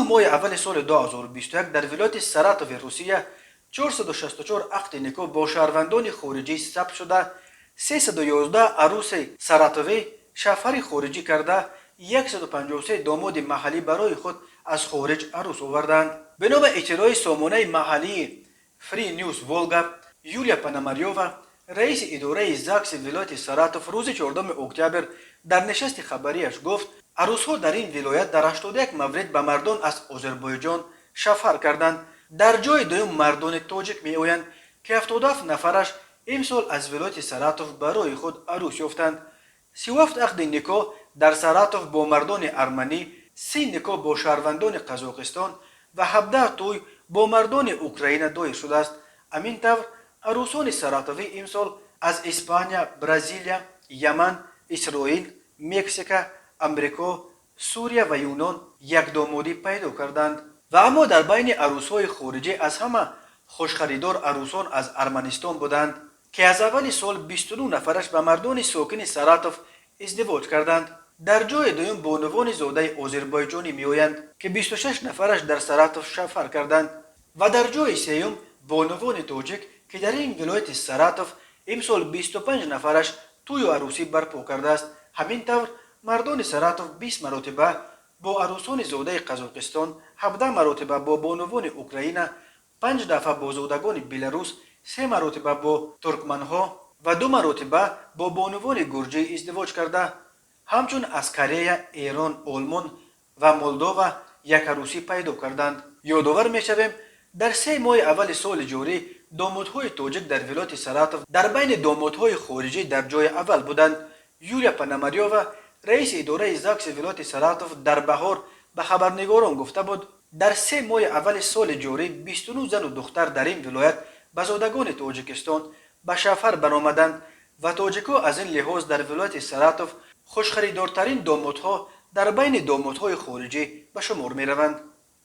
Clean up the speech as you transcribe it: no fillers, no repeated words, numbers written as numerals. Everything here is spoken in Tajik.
9 моҳи аввали соли 2021 дар вилояти Саратови Русия 464 ақди никоҳ бо шаҳрвандони хориҷӣ сабт шуда, 311 аруси саратовӣ шавҳари хориҷӣ карда, 153 домоди маҳаллӣ барои худ аз хориҷ арӯс оварданд. Бино ба иттилои сомонаи маҳаллии Free News Волга, Юлия Пономарёва, раиси идораи ЗАГСи вилояти Саратов, рӯзи 4 октябр дар нишасти хабарияш гуфт, арӯсҳо дар ин вилоят дар 81 маврид ба мардон аз Озарбойҷон шавҳар карданд. Дар ҷои дуюм мардони тоҷик меоянд, ки 77 нафараш имсол аз вилояти Саратов барои худ арӯс ёфтанд. 37 ақди никоҳ дар Саратов бо мардони арманӣ, 30 никоҳ бо шаҳрвандони Қазоқистон ва 17 тӯй бо мардони Украина доир шудааст. Ҳамин тавр, арӯсони саратовӣ имсол аз Испания, Бразилия, Яман, Исроил, Мексика, Амрико, Сурия ва Юнон якдомодӣ пайдо карданд. Ва аммо дар байни арӯсҳои хориҷӣ аз ҳама хушхаридор арӯсон аз Арманистон буданд, ки аз аввали сол 29 нафараш ба мардони сокини Саратов издивоҷ карданд. Дар ҷои дуюм бонувони зодаи озарбойҷонӣ меоянд, ки 26 нафараш дар Саратов шавҳар карданд, ва дар ҷои сеюм бонувони тоҷик, ки дар ин вилояти Саратов имсол 25 нафараш тӯю арӯсӣ барпо кардааст. Ҳамин тавр, мардони Саратов 20 маротиба бо арӯсони зодаи Қазоқистон, 17 маротиба бо бонувони Украина, панҷ дафъа бо зодагони Беларус, се маротиба бо туркманҳо ва ду маротиба бо бонувони гурҷӣ издивоҷ карда, ҳамчун аз Корея, Эрон, Олмон ва Молдова як арӯсӣ пайдо карданд. Ёдовар мешавем, дар 3 моҳи аввали соли ҷорӣ домодҳои тоҷик дар вилояти Саратов дар байни домодҳои хориҷӣ дар ҷои аввал буданд. Юлия Пономарёва, раиси идораи ЗАГСи вилояти Саратов, дар баҳор ба хабарнигорон гуфта буд, дар 3 моҳи аввали соли ҷорӣ 29 зану духтар дар ин вилоят ба зодагони Тоҷикистон ба шавҳар баромаданд ва тоҷикҳо аз ин лиҳоз дар вилояти Саратов хушхаридортарин домодҳо дар байни домодҳои хориҷӣ ба шумор мераванд.